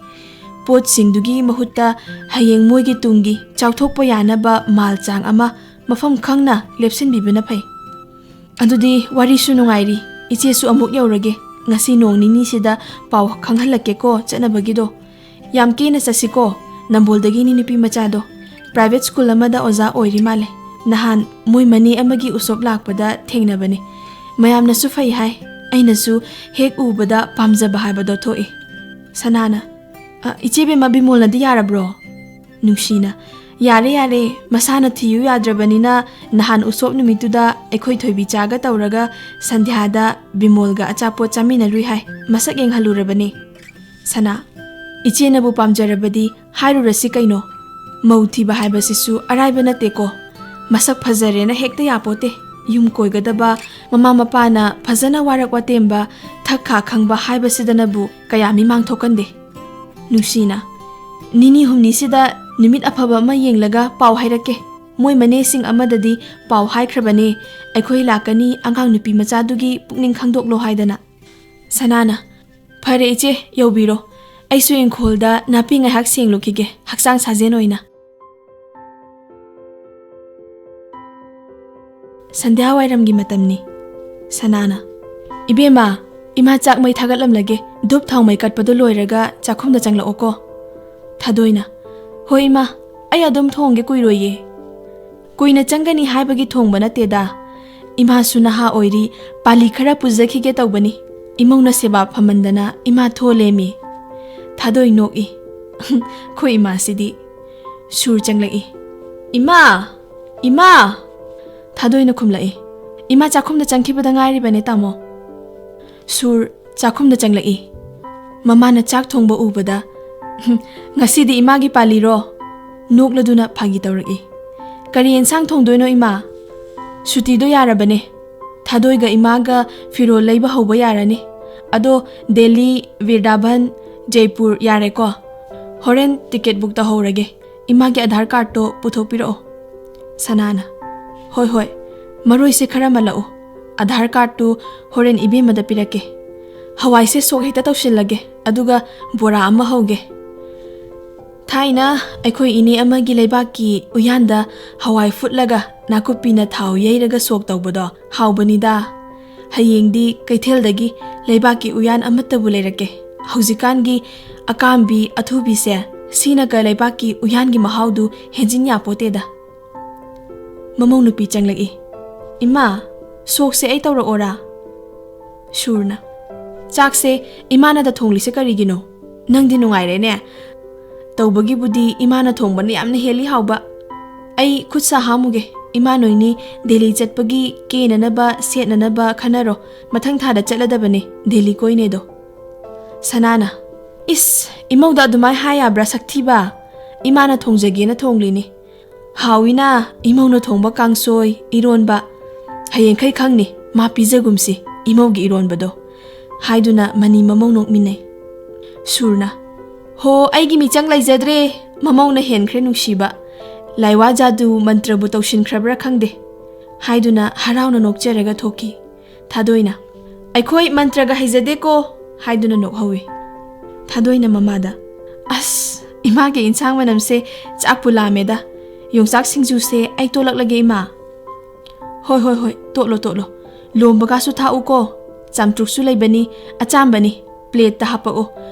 ꯄꯣꯠꯁꯤꯡꯗꯨꯒꯤ ꯃꯍꯨꯠꯇ ꯍꯌꯦꯡ ꯃꯣꯏꯒꯤ ꯇꯨꯡꯒꯤ ꯆꯥꯎꯊꯣꯛꯄ ꯌꯥꯅꯕ ꯃꯥꯜ ꯆꯥꯡ ꯑꯃ ꯃꯐꯝ ꯈꯪꯅ ꯂꯦꯞꯁꯤꯟꯕꯤꯕꯅ ꯐꯩ꯫ ꯑꯗꯨꯗꯤ ꯋꯥꯔꯤꯁꯨ ꯅꯨꯡꯉꯥꯏꯔꯤ, ꯏꯆꯦꯁꯨ ꯑꯃꯨꯛ ꯌꯧꯔꯒꯦ꯫ ꯉꯁꯤ ꯅꯣꯡ ꯅꯤꯅꯤꯁꯤꯗ ꯄꯥꯎ ꯈꯪꯍꯜꯂꯛꯀꯦꯀꯣ ꯆꯠꯅꯕꯒꯤꯗꯣ꯫ ꯌꯥꯝ ꯀꯦꯅ ꯆꯠꯁꯤꯀꯣ꯫ ꯅꯝꯕꯣꯜꯗꯒꯤꯅꯤ ꯅꯨꯄꯤ ꯃꯆꯥꯗꯣ꯫ ꯄ꯭ꯔꯥꯏꯚꯦꯠ ꯁ꯭ꯀꯨꯜ ꯑꯃꯗ ꯑꯣꯖꯥ ꯑꯣꯏꯔꯤ ꯃꯥꯜꯂꯦ꯫ ꯅꯍꯥꯟ ꯃꯣꯏ ꯃꯅꯦ ꯑꯃꯒꯤ ꯎꯁꯣꯞ ꯂꯥꯛꯄꯗ ꯊꯦꯡꯅꯕꯅꯦ꯫ ꯃꯌꯥꯝꯅꯁꯨ ꯐꯩ ꯍꯥꯏ꯫ ꯑꯩꯅꯁꯨ ꯍꯦꯛ ꯎꯕꯗ ꯄꯥꯝꯖꯕ ꯍꯥꯏꯕꯗꯣ ꯊꯣꯛꯏ꯫" ꯁꯅꯥꯅ, "ꯑ, ꯏꯆꯦ ꯕꯦꯝꯃ, ꯕꯤꯃꯣꯜꯅꯗꯤ ꯌꯥꯔꯕ꯭ꯔꯣ?" ꯅꯨꯡꯁꯤꯅ, "ꯌꯥꯔꯦ, ꯌꯥꯔꯦ, ꯃꯁꯥꯅ ꯊꯤꯌꯨ ꯌꯥꯗ꯭ꯔꯕꯅꯤꯅ ꯅꯍꯥꯟ ꯎꯁꯣꯞ ꯅꯨꯃꯤꯠꯇꯨꯗ ꯑꯩꯈꯣꯏ ꯊꯣꯏꯕꯤꯆꯥꯒ ꯇꯧꯔꯒ ꯁꯟꯙ꯭ꯌꯥꯗ ꯕꯤꯃꯣꯜꯒ ꯑꯆꯥꯄꯣꯠ ꯆꯥꯃꯤꯟꯅꯔꯨꯏ ꯍꯥꯏ꯫ ꯃꯁꯛ ꯌꯦꯡꯍꯜꯂꯨꯔꯕꯅꯦ꯫" ꯁꯅꯥ, "ꯏꯆꯦꯅꯕꯨ ꯄꯥꯝꯖꯔꯕꯗꯤ ꯍꯥꯏꯔꯨꯔꯁꯤ ꯀꯩꯅꯣ꯫ ꯃꯧ ꯊꯤꯕ ꯍꯥꯏꯕꯁꯤꯁꯨ ꯑꯔꯥꯏꯕ ꯅꯠꯇꯦꯀꯣ꯫ ꯃꯁꯛ ꯐꯖꯔꯦꯅ ꯍꯦꯛꯇ ꯌꯥꯄꯣꯠꯇꯦ꯫ ꯌꯨꯝ ꯀꯣꯏꯒꯗꯕ, ꯃꯃꯥ ꯃꯄꯥꯅ ꯐꯖꯅ ꯋꯥꯔꯛ ꯋꯥꯇꯦꯝꯕ, ꯊꯛ ꯈꯥ ꯈꯪꯕ ꯍꯥꯏꯕꯁꯤꯗꯅꯕꯨ ꯀꯌꯥ ꯃꯤꯃꯥꯡ ꯊꯣꯛꯀꯟꯗꯦ꯫" ꯅꯨꯡꯁꯤꯅ, "ꯅꯤꯅꯤ ꯍꯨꯝꯅꯤꯁꯤꯗ ꯅꯨꯃꯤꯠ ꯑꯐꯕ ꯑꯃ ꯌꯦꯡꯂꯒ ꯄꯥꯎ ꯍꯥꯏꯔꯛꯀꯦ꯫ ꯃꯣꯏ ꯃꯅꯦꯁꯤꯡ ꯑꯃꯗꯗꯤ ꯄꯥꯎ ꯍꯥꯏꯈ꯭ꯔꯕꯅꯦ, ꯑꯩꯈꯣꯏ ꯂꯥꯛꯀꯅꯤ, ꯑꯉꯥꯡ ꯅꯨꯄꯤ ꯃꯆꯥꯗꯨꯒꯤ ꯄꯨꯛꯅꯤꯡ ꯈꯪꯗꯣꯛꯂꯣ" ꯍꯥꯏꯗꯅ꯫ ꯁꯅꯥꯅ, "ꯐꯔꯦ ꯏꯆꯦ, ꯌꯧꯕꯤꯔꯣ꯫ ꯑꯩꯁꯨ ꯏꯪꯈꯣꯜꯗ ꯅꯥꯄꯤ ꯉꯥꯏꯍꯥꯛ ꯁꯦꯡꯂꯨꯈꯤꯒꯦ, ꯍꯛꯆꯥꯡ ꯁꯥꯖꯦꯜ ꯑꯣꯏꯅ"꯫ ꯁꯟꯙ꯭ꯌꯥ ꯋꯥꯏꯔꯝꯒꯤ ꯃꯇꯝꯅꯤ꯫ ꯁꯅꯥꯅ, "ꯏꯕꯦꯝꯃ, ꯏꯃꯥ ꯆꯥꯛ ꯃꯩ ꯊꯥꯒꯠꯂꯝꯂꯒꯦ꯫ ꯙꯨꯞ ꯊꯥꯎ ꯃꯩ ꯀꯠꯄꯗꯣ ꯂꯣꯏꯔꯒ ꯆꯥꯛꯈꯨꯝꯗ ꯆꯪꯂꯛꯑꯣꯀꯣ"꯫ ꯊꯥꯗꯣꯏꯅ, "ꯍꯣꯏ ꯏꯃꯥ, ꯑꯩ ꯑꯗꯨꯝ ꯊꯣꯡꯒꯦ, ꯀꯨꯏꯔꯣꯏꯌꯦ"꯫ "ꯀꯨꯏꯅ ꯆꯪꯒꯅꯤ ꯍꯥꯏꯕꯒꯤ ꯊꯣꯡꯕ ꯅꯠꯇꯦꯗ꯫ ꯏꯃꯥꯁꯨ ꯅꯍꯥ ꯑꯣꯏꯔꯤ, ꯄꯥꯂꯤ ꯈꯔ ꯄꯨꯖꯈꯤꯒꯦ ꯇꯧꯕꯅꯤ꯫ ꯏꯃꯧꯅ ꯁꯦꯕꯥ ꯐꯃꯟꯗꯅ ꯏꯃꯥ ꯊꯣꯂꯦꯃꯤ"꯫ ꯊꯥꯗꯣꯏ ꯅꯣꯛꯏ꯫ "ꯑꯩꯈꯣꯏ ꯏꯃꯥꯁꯤꯗꯤ"꯫ ꯁꯨꯔ ꯆꯪꯂꯛꯏ꯫ "ꯏꯃꯥ! ꯏꯃꯥ!" ꯊꯥꯗꯣꯏꯅ ꯈꯨꯝꯂꯛꯏ꯫ "ꯏꯃꯥ ꯆꯥꯛꯈꯨꯝꯗ ꯆꯪꯈꯤꯕꯗ ꯉꯥꯏꯔꯤꯕꯅꯦ, ꯇꯥꯃꯣ"꯫ ꯁꯨꯔ ꯆꯥꯛꯈꯨꯝꯗ ꯆꯪꯂꯛꯏ꯫ ꯃꯃꯥꯅ ꯆꯥꯛ ꯊꯣꯡꯕ ꯎꯕꯗ, "ꯉꯁꯤꯗꯤ ꯏꯃꯥꯒꯤ ꯄꯥꯂꯤꯔꯣ?" ꯅꯣꯛꯂꯗꯨꯅ ꯐꯥꯒꯤ ꯇꯧꯔꯛꯏ꯫ "ꯀꯔꯤ ꯑꯦꯟꯁꯥꯡ ꯊꯣꯡꯗꯣꯏꯅꯣ, ꯏꯃꯥ?" "ꯁꯨꯇꯤꯗꯣ ꯌꯥꯔꯕꯅꯦ꯫ ꯊꯥꯗꯣꯏꯒ ꯏꯃꯥꯒ ꯐꯤꯔꯣꯜ ꯂꯩꯕ ꯍꯧꯕ ꯌꯥꯔꯅꯤ꯫ ꯑꯗꯣ ꯗꯦꯜꯂꯤ, ꯕ꯭ꯔꯤꯟꯗꯥꯕꯟ, ꯖꯩꯄꯨꯔ ꯌꯥꯔꯦꯀꯣ? ꯍꯣꯔꯦꯟ ꯇꯤꯀꯦꯠ ꯕꯨꯛ ꯇꯧꯍꯧꯔꯒꯦ꯫ ꯏꯃꯥꯒꯤ ꯑꯙꯥꯔ ꯀꯥꯔꯠꯇꯣ ꯄꯨꯊꯣꯛꯄꯤꯔꯛꯑꯣ"꯫ ꯁꯅꯥꯅ, "ꯍꯣꯏ, ꯍꯣꯏ, ꯃꯔꯣꯏꯁꯦ ꯈꯔ ꯃꯜꯂꯛꯎ꯫ ꯑꯙꯥꯔ ꯀꯥꯔꯠꯇꯨ ꯍꯣꯔꯦꯟ ꯏꯕꯦꯝꯃꯗ ꯄꯤꯔꯛꯀꯦ꯫ ꯍꯋꯥꯏꯁꯦ ꯁꯣꯛ ꯍꯦꯛꯇ ꯇꯧꯁꯤꯜꯂꯒꯦ, ꯑꯗꯨꯒ ꯕꯣꯔꯥ ꯑꯃ ꯍꯧꯒꯦ"꯫ ꯊꯥꯏꯅ ꯑꯩꯈꯣꯏ ꯏꯅꯦ ꯑꯃꯒꯤ ꯂꯩꯕꯥꯛꯀꯤ ꯎꯌꯥꯟꯗ ꯍꯋꯥꯏ ꯐꯨꯠꯂꯒ ꯅꯥꯀꯨꯞꯄꯤꯅ ꯊꯥꯎ ꯌꯩꯔꯒ ꯁꯣꯛ ꯇꯧꯕꯗꯣ ꯍꯥꯎꯕꯅꯤꯗ꯫ ꯍꯌꯦꯡꯗꯤ ꯀꯩꯊꯦꯜꯗꯒꯤ ꯂꯩꯕꯥꯛꯀꯤ ꯎꯌꯥꯟ ꯑꯃꯠꯇꯕꯨ ꯂꯩꯔꯛꯀꯦ꯫ ꯍꯧꯖꯤꯛꯀꯥꯟꯒꯤ ꯑꯀꯥꯝꯕꯤ ꯑꯊꯨꯕꯤꯁꯦ ꯁꯤꯅꯒ ꯂꯩꯕꯥꯛꯀꯤ ꯎꯌꯥꯟꯒꯤ ꯃꯍꯥꯎꯗꯨ ꯍꯦꯟꯖꯤꯟ ꯌꯥꯄꯣꯠꯇꯦꯗ꯫ ꯃꯃꯧ ꯅꯨꯄꯤ ꯆꯪꯂꯛꯏ꯫ "ꯏꯃꯥ, ꯁꯣꯛꯁꯦ ꯑꯩ ꯇꯧꯔꯛꯑꯣꯔꯥ?" ꯁꯨꯔꯅ, "ꯆꯥꯛꯁꯦ ꯏꯃꯥꯅꯗ ꯊꯣꯡꯂꯤꯁꯦ ꯀꯔꯤꯒꯤꯅꯣ? ꯅꯪꯗꯤ ꯅꯨꯡꯉꯥꯏꯔꯦꯅꯦ꯫ ꯇꯧꯕꯒꯤꯕꯨꯗꯤ ꯏꯃꯥꯅ ꯊꯣꯡꯕꯅ ꯌꯥꯝꯅ ꯍꯦꯜꯂꯤ ꯍꯥꯎꯕ꯫ ꯑꯩ ꯈꯨꯠ ꯁꯥ ꯍꯥꯝꯃꯨꯒꯦ꯫ ꯏꯃꯥ ꯅꯣꯏꯅꯤ ꯗꯦꯜꯂꯤ ꯆꯠꯄꯒꯤ ꯀꯦꯅꯅꯕ, ꯁꯦꯠꯅꯅꯕ ꯈꯟꯅꯔꯣ꯫ ꯃꯊꯪ ꯊꯥꯗ ꯆꯠꯂꯗꯕꯅꯦ, ꯗꯦꯜꯂꯤ ꯀꯣꯏꯅꯦꯗꯣ"꯫ ꯁꯅꯥꯅ, "ꯏꯁ, ꯏꯃꯧꯗ ꯑꯗꯨꯃꯥꯏ ꯍꯥꯏ ꯌꯥꯕ꯭ꯔꯥ, ꯁꯛꯊꯤꯕ? ꯏꯃꯥꯅ ꯊꯣꯡꯖꯒꯦꯅ ꯊꯣꯡꯂꯤꯅꯤ꯫ ꯍꯥꯎꯏꯅ ꯏꯃꯧꯅ ꯊꯣꯡꯕ ꯀꯥꯡꯁꯣꯏ, ꯏꯔꯣꯟꯕ꯫ ꯍꯌꯦꯡꯈꯩ ꯈꯪꯅꯤ, ꯃꯥ ꯄꯤꯖꯒꯨꯝꯁꯤ ꯏꯃꯧꯒꯤ ꯏꯔꯣꯟꯕꯗꯣ"꯫ ꯍꯥꯏꯗꯨꯅ ꯃꯅꯤ ꯃꯃꯧ ꯅꯣꯛꯃꯤꯟꯅꯩ꯫ ꯁꯨꯔꯅ, "ꯍꯣ, ꯑꯩꯒꯤ ꯃꯤꯆꯪ ꯂꯩꯖꯗ꯭ꯔꯦ, ꯃꯃꯧꯅ ꯍꯦꯟꯈ꯭ꯔꯦ ꯅꯨꯡꯁꯤꯕ꯫ ꯂꯥꯏꯋꯥ ꯖꯥꯗꯨ ꯃꯟꯇ꯭ꯔꯕꯨ ꯇꯧꯁꯤꯟꯈ꯭ꯔꯕ꯭ꯔꯥ ꯈꯪꯗꯦ" ꯍꯥꯏꯗꯨꯅ ꯍꯔꯥꯎꯅ ꯅꯣꯛꯆꯔꯒ ꯊꯣꯛꯈꯤ꯫ ꯊꯥꯗꯣꯏꯅ, "ꯑꯩꯈꯣꯏ ꯃꯟꯇ꯭ꯔꯒ ꯍꯩꯖꯗꯦꯀꯣ" ꯍꯥꯏꯗꯨꯅ ꯅꯣꯛꯍꯧꯏ꯫ ꯊꯥꯗꯣꯏꯅ ꯃꯃꯥꯗ, "ꯑꯁ, ꯏꯃꯥꯒꯤ ꯏꯟꯁꯥꯡ ꯃꯅꯝꯁꯦ ꯆꯥꯛꯄꯨ ꯂꯥꯝꯃꯦꯗ꯫ ꯌꯣꯡꯆꯥꯛ ꯁꯤꯡꯖꯨꯁꯦ ꯑꯩ ꯇꯣꯠꯂꯛꯂꯒꯦ, ꯏꯃꯥ?" "ꯍꯣꯏ, ꯍꯣꯏ, ꯍꯣꯏ, ꯇꯣꯠꯂꯣ, ꯇꯣꯠꯂꯣ꯫ ꯂꯣꯝꯕꯒꯁꯨ ꯊꯥꯛꯎꯀꯣ꯫ ꯆꯥꯝꯇ꯭ꯔꯨꯛꯁꯨ ꯂꯩꯕꯅꯤ, ꯑꯆꯥꯝꯕꯅꯤ꯫ ꯄ꯭ꯂꯦꯠꯇ ꯍꯥꯞꯄꯛꯑꯣ꯫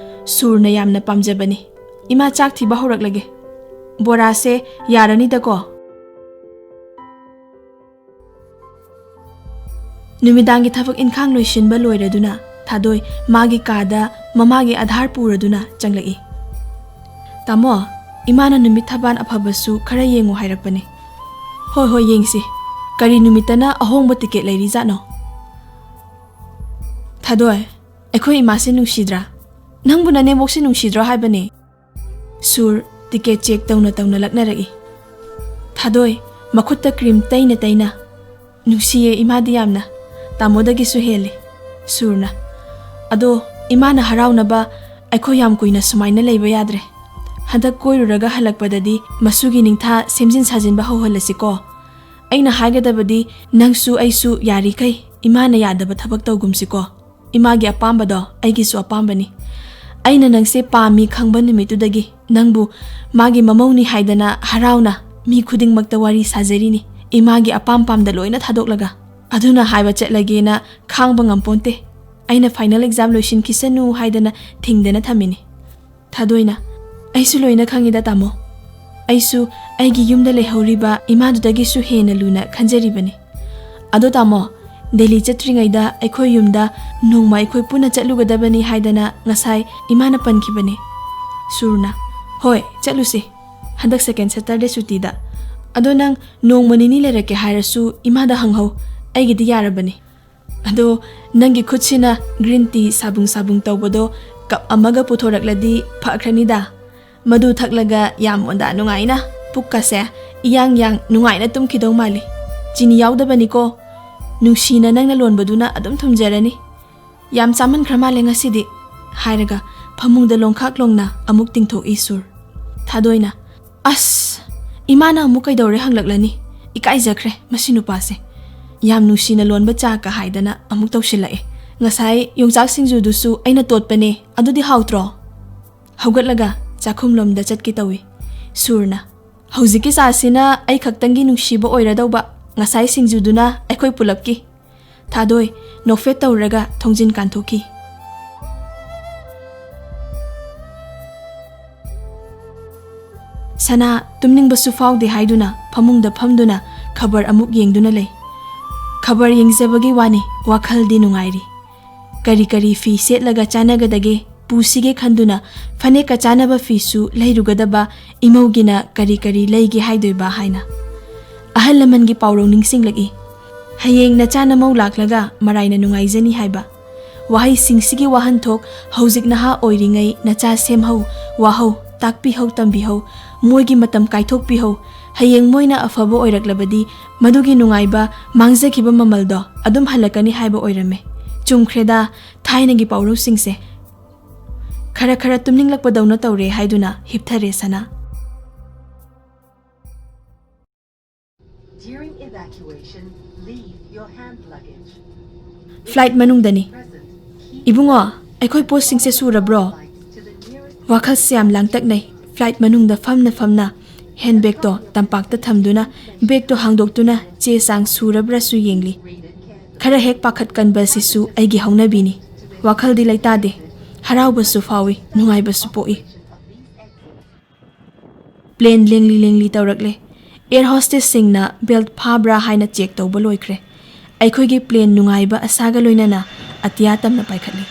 ꯁꯨꯔꯅ ꯌꯥꯝꯅ ꯄꯥꯝꯖꯕꯅꯤ꯫ ꯏꯃꯥ ꯆꯥꯛ ꯊꯤꯕ ꯍꯧꯔꯛꯂꯒꯦ꯫ ꯕꯣꯔꯥꯁꯦ ꯌꯥꯔꯅꯤꯗꯀꯣ?" ꯅꯨꯃꯤꯗꯥꯡꯒꯤ ꯊꯕꯛ ꯏꯟꯈꯥꯡ ꯂꯣꯏꯁꯤꯟꯕ ꯂꯣꯏꯔꯗꯨꯅ ꯊꯥꯗꯣꯏ ꯃꯥꯒꯤ ꯀꯥꯗ ꯃꯃꯥꯒꯤ ꯑꯙꯥꯔ ꯄꯨꯔꯗꯨꯅ ꯆꯪꯂꯛꯏ꯫ "ꯇꯥꯃꯣ, ꯏꯃꯥꯅ ꯅꯨꯃꯤꯠ ꯊꯕꯥꯟ ꯑꯐꯕꯁꯨ ꯈꯔ ꯌꯦꯡꯉꯨ ꯍꯥꯏꯔꯛꯄꯅꯦ꯫" "ꯍꯣꯏ, ꯍꯣꯏ, ꯌꯦꯡꯁꯤ꯫ ꯀꯔꯤ ꯅꯨꯃꯤꯠꯇꯅ ꯑꯍꯣꯡꯕ ꯇꯤꯀꯦꯠ ꯂꯩꯔꯤꯖꯥꯠꯅꯣ?" "ꯊꯥꯗꯣꯏ, ꯑꯩꯈꯣꯏ ꯏꯃꯥꯁꯦ ꯅꯨꯡꯁꯤꯗ꯭ꯔꯥ? ꯅꯪꯕꯨ ꯅꯅꯦꯝꯕꯣꯛꯁꯦ ꯅꯨꯡꯁꯤꯗ꯭ꯔꯣ ꯍꯥꯏꯕꯅꯦ?" ꯁꯨꯔ ꯇꯤꯀꯦꯠ ꯆꯦꯛ ꯇꯧꯅ ꯇꯧꯅ ꯂꯛꯅꯔꯛꯏ꯫ ꯊꯥꯗꯣꯏ ꯃꯈꯨꯠꯇ ꯀ꯭ꯔꯤꯝ ꯇꯩꯅ ꯇꯩꯅ, "ꯅꯨꯡꯁꯤꯌꯦ ꯏꯃꯥꯗꯤ ꯌꯥꯝꯅ, ꯇꯥꯃꯣꯗꯒꯤꯁꯨ ꯍꯦꯜꯂꯤ꯫" ꯁꯨꯔꯅ, "ꯑꯗꯣ ꯏꯃꯥꯅ ꯍꯔꯥꯎꯅꯕ ꯑꯩꯈꯣꯏ ꯌꯥꯝ ꯀꯨꯏꯅ ꯁꯨꯃꯥꯏꯅ ꯂꯩꯕ ꯌꯥꯗ꯭ꯔꯦ꯫ ꯍꯟꯗꯛ ꯀꯣꯏꯔꯨꯔꯒ ꯍꯜꯂꯛꯄꯗꯗꯤ ꯃꯁꯨꯒꯤ ꯅꯤꯡꯊꯥ ꯁꯦꯝꯖꯤꯟ ꯁꯥꯖꯤꯟꯕ ꯍꯧꯍꯜꯂꯁꯤꯀꯣ꯫ ꯑꯩꯅ ꯍꯥꯏꯒꯗꯕꯗꯤ ꯅꯪꯁꯨ ꯑꯩꯁꯨ ꯌꯥꯔꯤꯈꯩ ꯏꯃꯥꯅ ꯌꯥꯗꯕ ꯊꯕꯛ ꯇꯧꯒꯨꯝꯁꯤꯀꯣ꯫ ꯏꯃꯥꯒꯤ ꯑꯄꯥꯝꯕꯗꯣ ꯑꯩꯒꯤꯁꯨ ꯑꯄꯥꯝꯕꯅꯤ꯫ ꯑꯩꯅ ꯅꯪꯁꯦ ꯄꯥꯝꯃꯤ ꯈꯪꯕ ꯅꯨꯃꯤꯠꯇꯨꯗꯒꯤ ꯅꯪꯕꯨ ꯃꯥꯒꯤ ꯃꯃꯧꯅꯤ ꯍꯥꯏꯗꯅ ꯍꯔꯥꯎꯅ ꯃꯤ ꯈꯨꯗꯤꯡꯃꯛꯇ ꯋꯥꯔꯤ ꯁꯥꯖꯔꯤꯅꯤ, ꯏꯃꯥꯒꯤ ꯑꯄꯥꯝ ꯄꯥꯝꯗ ꯂꯣꯏꯅ ꯊꯥꯗꯣꯛꯂꯒ꯫ ꯑꯗꯨꯅ ꯍꯥꯏꯕ ꯆꯠꯂꯒꯦꯅ ꯈꯥꯡꯕ ꯉꯝꯄꯣꯟꯇꯦ꯫ ꯑꯩꯅ ꯐꯥꯏꯅꯦꯜ ꯑꯦꯛꯖꯥꯝ ꯂꯣꯏꯁꯤꯟꯈꯤꯁꯅꯨ ꯍꯥꯏꯗꯅ ꯊꯤꯡꯗꯅ ꯊꯝꯃꯤꯅꯤ꯫" ꯊꯥꯗꯣꯏꯅ, "ꯑꯩꯁꯨ ꯂꯣꯏꯅ ꯈꯪꯉꯤꯗ ꯇꯥꯃꯣ꯫ ꯑꯩꯁꯨ ꯑꯩꯒꯤ ꯌꯨꯝꯗ ꯂꯩꯍꯧꯔꯤꯕ ꯏꯃꯥꯗꯨꯗꯒꯤꯁꯨ ꯍꯦꯟꯅ ꯂꯨꯅ ꯈꯟꯖꯔꯤꯕꯅꯤ꯫ ꯑꯗꯣ ꯇꯥꯃꯣ, ꯗꯦꯜꯂꯤ ꯆꯠꯇ꯭ꯔꯤꯉꯩꯗ ꯑꯩꯈꯣꯏ ꯌꯨꯝꯗ ꯅꯣꯡꯃ ꯑꯩꯈꯣꯏ ꯄꯨꯟꯅ ꯆꯠꯂꯨꯒꯗꯕꯅꯤ ꯍꯥꯏꯗꯅ ꯉꯁꯥꯏ ꯏꯃꯥꯅ ꯄꯟꯈꯤꯕꯅꯤ꯫" ꯁꯨꯔꯅ, "ꯍꯣꯏ, ꯆꯠꯂꯨꯁꯤ꯫ ꯍꯟꯗꯛ ꯁꯦꯀꯦꯟ ꯁꯦꯇꯔꯗꯦ ꯁꯨꯇꯤꯗ꯫ ꯑꯗꯣ ꯅꯪ ꯅꯣꯡꯃ ꯅꯤꯅꯤ ꯂꯩꯔꯛꯀꯦ ꯍꯥꯏꯔꯁꯨ ꯏꯃꯥꯗ ꯍꯪꯍꯧ, ꯑꯩꯒꯤꯗꯤ ꯌꯥꯔꯕꯅꯤ꯫ ꯑꯗꯣ ꯅꯪꯒꯤ ꯈꯨꯠꯁꯤꯅ ꯒ꯭ꯔꯤꯟ ꯇꯤ ꯁꯥꯕꯨꯡ ꯁꯥꯕꯨꯡ ꯇꯧꯕꯗꯣ ꯀꯞ ꯑꯃꯒ ꯄꯨꯊꯣꯔꯛꯂꯗꯤ ꯐꯈ꯭ꯔꯅꯤꯗ꯫ ꯃꯗꯨ ꯊꯛꯂꯒ ꯌꯥꯝ ꯑꯣꯟꯗꯥ ꯅꯨꯡꯉꯥꯏꯅ ꯄꯨꯛꯀꯁꯦ ꯏꯌꯥꯡ ꯌꯥꯡ ꯅꯨꯡꯉꯥꯏꯅ ꯇꯨꯝꯈꯤꯗꯧ ꯃꯥꯜꯂꯤ꯫ ꯆꯤꯅꯤ ꯌꯥꯎꯗꯕꯅꯤꯀꯣ꯫ ꯅꯨꯡꯁꯤꯅ ꯅꯪꯅ ꯂꯣꯟꯕꯗꯨꯅ ꯑꯗꯨꯝ ꯊꯨꯝꯖꯔꯅꯤ꯫ ꯌꯥꯝ ꯆꯥꯃꯟꯈ꯭ꯔ ꯃꯥꯜꯂꯦ ꯉꯁꯤꯗꯤ" ꯍꯥꯏꯔꯒ ꯐꯃꯨꯡꯗ ꯂꯣꯡꯈꯥꯛ ꯂꯣꯡꯅ ꯑꯃꯨꯛ ꯇꯤꯡꯊꯣꯛꯏ ꯁꯨꯔ꯫ ꯊꯥꯗꯣꯏꯅ, "ꯑꯁ, ꯏꯃꯥꯅ ꯑꯃꯨꯛ ꯀꯩꯗꯧꯔꯦ ꯍꯪꯂꯛꯂꯅꯤ꯫ ꯏꯀꯥꯏꯖꯈ꯭ꯔꯦ ꯃꯁꯤ ꯅꯨꯄꯥꯁꯦ꯫ ꯌꯥꯝ ꯅꯨꯡꯁꯤꯅ ꯂꯣꯟꯕ ꯆꯥꯒ ꯍꯥꯏꯗꯅ ꯑꯃꯨꯛ ꯇꯧꯁꯤꯜꯂꯛꯑꯦ꯫ ꯉꯁꯥꯏ ꯌꯣꯡꯆꯥꯛ ꯁꯤꯡꯖꯨꯗꯨꯁꯨ ꯑꯩꯅ ꯇꯣꯠꯄꯅꯦ, ꯑꯗꯨꯗꯤ ꯍꯥꯎꯇ꯭ꯔꯣ?" ꯍꯧꯒꯠꯂꯒ ꯆꯥꯛꯈꯨꯝꯂꯣꯝꯗ ꯆꯠꯀꯦ ꯇꯧꯏ꯫ ꯁꯨꯔꯅ, "ꯍꯧꯖꯤꯛꯀꯤ ꯆꯥꯁꯤꯅ ꯑꯩ ꯈꯛꯇꯪꯒꯤ ꯅꯨꯡꯁꯤꯕ ꯑꯣꯏꯔꯗꯧꯕ, ꯉꯁꯥꯏ ꯁꯤꯡꯖꯨꯗꯨꯅ ꯑꯩꯈꯣꯏ ꯄꯨꯂꯞꯀꯤ꯫" ꯊꯥꯗꯣꯏ ꯅꯣꯛꯐꯦꯠ ꯇꯧꯔꯒ ꯊꯣꯡꯖꯤꯟ ꯀꯥꯟꯊꯣꯛꯈꯤ꯫ ꯁꯅꯥ ꯇꯨꯝꯅꯤꯡꯕꯁꯨ ꯐꯥꯎꯗꯦ ꯍꯥꯏꯗꯨꯅ ꯐꯃꯨꯡꯗ ꯐꯝꯗꯨꯅ ꯈꯕꯔ ꯑꯃꯨꯛ ꯌꯦꯡꯗꯨꯅ ꯂꯩ꯫ ꯈꯕꯔ ꯌꯦꯡꯖꯕꯒꯤ ꯋꯥꯅꯤ, ꯋꯥꯈꯜꯗꯤ ꯅꯨꯡꯉꯥꯏꯔꯤ꯫ ꯀꯔꯤ ꯀꯔꯤ ꯐꯤ ꯁꯦꯠꯂꯒ ꯆꯥꯟꯅꯒꯗꯒꯦ ꯄꯨꯁꯤꯒꯦ ꯈꯟꯗꯨꯅ ꯐꯅꯦꯛꯀ ꯆꯥꯟꯅꯕ ꯐꯤꯁꯨ ꯂꯩꯔꯨꯒꯗꯕ, ꯏꯃꯧꯒꯤꯅ ꯀꯔꯤ ꯀꯔꯤ ꯂꯩꯒꯦ ꯍꯥꯏꯗꯣꯏꯕ ꯍꯥꯏꯅ꯫ ꯑꯍꯜ ꯂꯃꯟꯒꯤ ꯄꯥꯎꯔꯧ ꯅꯤꯡꯁꯤꯡꯂꯛꯏ꯫ "ꯍꯌꯦꯡ ꯅꯆꯥ ꯅꯃꯧ ꯂꯥꯛꯂꯒ ꯃꯔꯥꯏꯅ ꯅꯨꯡꯉꯥꯏꯖꯅꯤ" ꯍꯥꯏꯕ꯫ ꯋꯥꯍꯩꯁꯤꯡꯁꯤꯒꯤ ꯋꯥꯍꯟꯊꯣꯛ ꯍꯧꯖꯤꯛ ꯅꯍꯥ ꯑꯣꯏꯔꯤꯉꯩ ꯅꯆꯥ ꯁꯦꯝꯍꯧ, ꯋꯥꯍꯧ, ꯇꯥꯛꯄꯤꯍꯧ, ꯇꯝꯕꯤꯍꯧ, ꯃꯣꯏꯒꯤ ꯃꯇꯝ ꯀꯥꯏꯊꯣꯛꯄꯤꯍꯧ꯫ ꯍꯌꯦꯡ ꯃꯣꯏꯅ ꯑꯐꯕ ꯑꯣꯏꯔꯛꯂꯕꯗꯤ ꯃꯗꯨꯒꯤ ꯅꯨꯡꯉꯥꯏꯕ, ꯃꯥꯡꯖꯈꯤꯕ ꯃꯃꯜꯗꯣ ꯑꯗꯨꯝ ꯍꯜꯂꯛꯀꯅꯤ ꯍꯥꯏꯕ ꯑꯣꯏꯔꯝꯃꯦ꯫ ꯆꯨꯝꯈ꯭ꯔꯦꯗ, ꯊꯥꯏꯅꯒꯤ ꯄꯥꯎꯔꯧꯁꯤꯡꯁꯦ꯫ ꯈꯔ ꯈꯔ ꯇꯨꯝꯅꯤꯡꯂꯛꯄꯗꯧꯅ ꯇꯧꯔꯦ ꯍꯥꯏꯗꯨꯅ ꯍꯤꯞꯊꯔꯦ ꯁꯅꯥ꯫ During evacuation, leave your hand luggage. Flight ꯃꯅꯨꯡꯗꯅꯤ꯫ "ꯏꯕꯨꯡꯉꯣ, ꯑꯩꯈꯣꯏ ꯄꯣꯠꯁꯤꯡꯁꯦ ꯁꯨꯔꯕ꯭ꯔꯣ?" ꯋꯥꯈꯜꯁꯦ ꯌꯥꯝ ꯂꯥꯡꯇꯛꯅꯩ꯫ Flight ꯃꯅꯨꯡꯗ ꯐꯝꯅ ꯐꯝꯅ handbagꯇꯣ ꯇꯝꯄꯥꯛꯇ ꯊꯝꯗꯨꯅ, bagꯇꯣ ꯍꯥꯡꯗꯣꯛꯇꯨꯅ ꯆꯦ ꯆꯥꯡ ꯁꯨꯔꯕ꯭ꯔꯥꯁꯨ ꯌꯦꯡꯂꯤ꯫ ꯈꯔ ꯍꯦꯛ ꯄꯥꯈꯠꯀꯟꯕ ꯑꯁꯤꯁꯨ ꯑꯩꯒꯤ ꯍꯧꯅꯕꯤꯅꯤ꯫ ꯋꯥꯈꯜꯗꯤ ꯂꯩꯇꯥꯗꯦ꯫ ꯍꯔꯥꯎꯕꯁꯨ ꯐꯥꯎꯏ, ꯅꯨꯡꯉꯥꯏꯕꯁꯨ ꯄꯣꯛꯏ꯫ Plane ꯂꯦꯡꯂꯤ ꯂꯦꯡꯂꯤ ꯇꯧꯔꯛꯂꯦ꯫ Air hostessꯁꯤꯡꯅ belt ꯐꯥꯕ꯭ꯔꯥ ꯍꯥꯏꯅ check ꯇꯧꯕ ꯂꯣꯏꯈ꯭ꯔꯦ꯫ ꯑꯩꯈꯣꯏꯒꯤ plane ꯅꯨꯡꯉꯥꯏꯕ ꯑꯁꯥꯒ ꯂꯣꯏꯅꯅ ꯑꯇꯤꯌꯥ ꯇꯝꯅ ꯄꯥꯏꯈꯠꯂꯤ꯫